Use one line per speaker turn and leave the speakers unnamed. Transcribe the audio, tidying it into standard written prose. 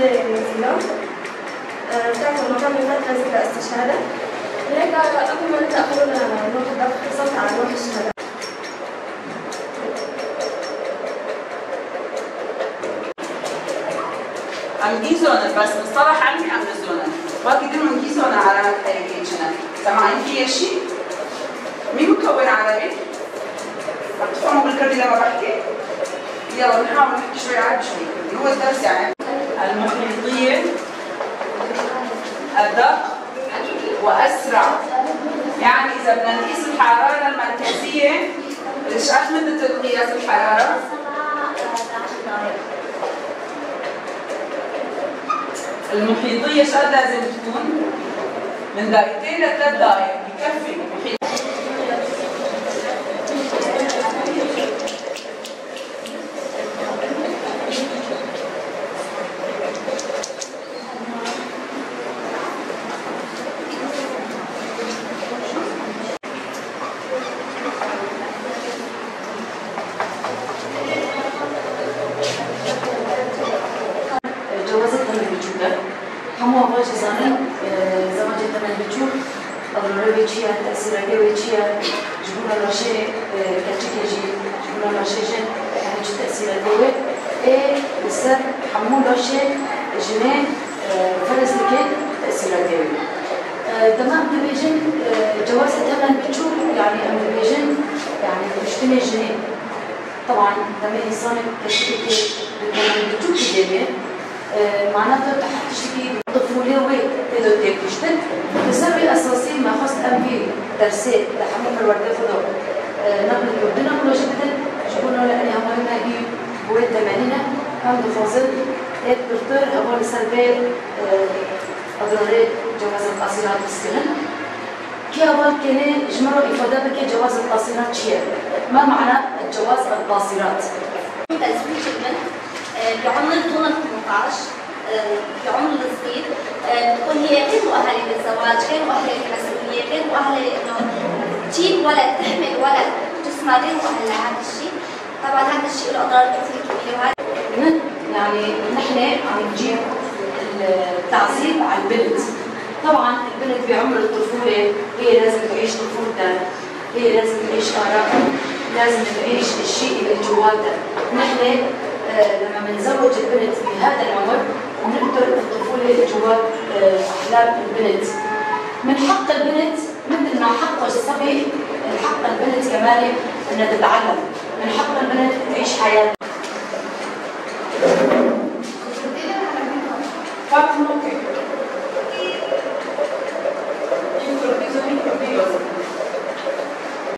المنزلة بتعرفوا إنه كان من فترة ذكرى استشهادها، لهيك قبل ما نبدأ خلونا ناخذ دقة صوت على أرواح الشهداء.
ام جيزونا بس مصطلح علمي ام جيزونا وقت يقولون جيزونا علامة هيكيشنا. سامعين فيها شيء؟ مين مكون عربي؟ عم تفهموا بالكردي لما بحكي؟ يلا بنحاول نحكي شوي عربي شوي كردي، هو الدرس يعني المحيطية أدق وأسرع. يعني إذا بدنا نقيس الحرارة المركزية، ايش قد مدة قياس الحرارة؟ المحيطية ايش قد لازم تكون؟ من دقيقتين لثلاث دقائق بكفي محيط.
طبعا لما الانسان كشكل بتشوف الدنيا معناتها تحت الطفولة وتقدر تكتشف. السبب الاساسي ما خص ام في درسات لحمو الورده خضر نقل الأردن ولا جبتن جبونا لأني هم هي هو الثمانين هم دفازل برتر أول سلبي أضرارات جواز القاصرات السنن كي أول كان جمروا إفادة بك جواز القاصرات شيء. ما معنى الجواز القاصرات؟
تزويج البنت بعمر دون 18، بعمر الصغير، بتكون هي غير مؤهلة للزواج، غير مؤهلة للمسؤولية، غير مؤهلة انه تجيب ولد، تحمل ولد، جسمها غير مؤهل لهذا الشيء. طبعا هذا الشيء له اضرار كثير كبيرة. وهذا
يعني نحن عم نجيب التعذيب على البنت. طبعا البنت بعمر الطفولة هي لازم تعيش طفولتها، هي لازم تعيش آرائها، لازم تعيش الشيء اللي جواتها. نحن لما بنزوج البنت بهذا العمر بنقتل الطفولة اللي جوات احلام البنت. من حق البنت مثل ما حق الصبي، من حق البنت كمان انها تتعلم، من حق البنت تعيش حياتها.